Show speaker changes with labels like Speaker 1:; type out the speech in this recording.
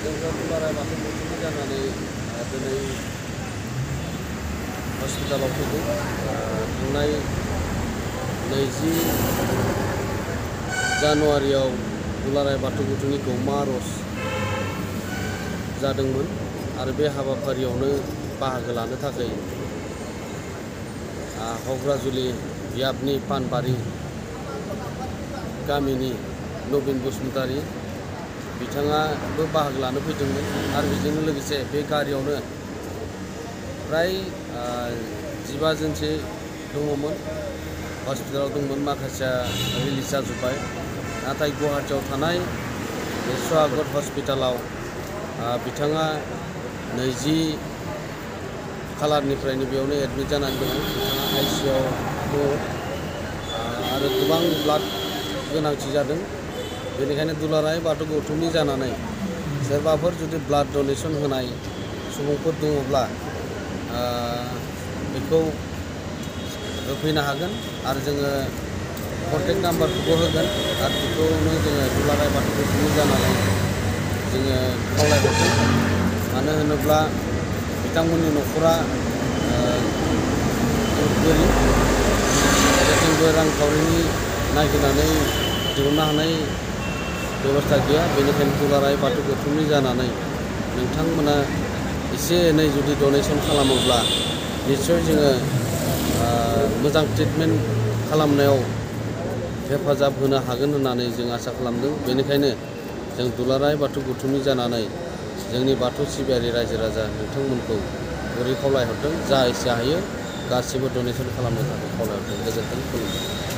Speaker 1: जोंखौ दुलाराय बाथौ गौथुमनि जानानै दिनै हस्पिटालाव फैदों। थांनाय 20 जानुवारियाव दुलाराय बाथौ गौथुमनि गौमा आर'ज जादोंमोन आरो बे हाबाफारियावनो बाहागो लानो थाखाय हग्राजुलि याबनि पानबारि गामिनि नबिन बसुमतारी बिथाङाबो बाहागो लानो फैदोंमोन आरो बेजोंनो लोगोसे बे गारियावनो फ्राय 15 जनसो दङमोन। हस्पिटालाव दंमोन, माखासेया रिलिज जाजोब्बाय। नाथाय गुवाहाटियाव थानाय स्वागत हस्पिटालाव बिथाङा 20 खालारनिफ्रायनो बेयावनो एडमिट जानानै दङ। बिथाङा ICUआव दङ आरो गोबां ब्लाड गोनांथि जादों। बेनिखायनो दुलाराय बाथौ गौथुमनि जानानै सोरबाफोर जुदि ब्लाड डनेसन होनाय सुबुंफोर दङब्ला बेखौ होफैनो हागोन आरो जोङो कन्टेक्ट नाम्बारखौबो होगोन आरो बेखौनो जोङो दुलाराय बाथौ गौथुमनि जानानै जोङो खावलायहरदों। मानो होनोब्ला बिथांमोननि न'खरा गोरिब आरो जोंबो रांखावरिनि नागिरनानै दिहुननो हानाय बेबस्था गैया। बेनिखायनो दुलाराय बाथौ गौथुमनि जानानै नोंथांमोना एसे एनै जुदि डनेसन खालामोब्ला निस्सय जोङो मोजां ट्रिटमेन्ट खालामनायाव हेफाजाब होनो हागोन होननानै जों आसा खालामदों। बेनिखायनो जों दुलाराय बाथौ गौथुमनि जानानै जोंनि बाथौ सिबियारि रायजो राजा नोंथांमोनखौ गुरै खावलायहरदों। जा एसे हायो गासिबो डनेसन खालामनो थाखाय खावलायहरदों। गोजोन्थों, खुलुमबाय।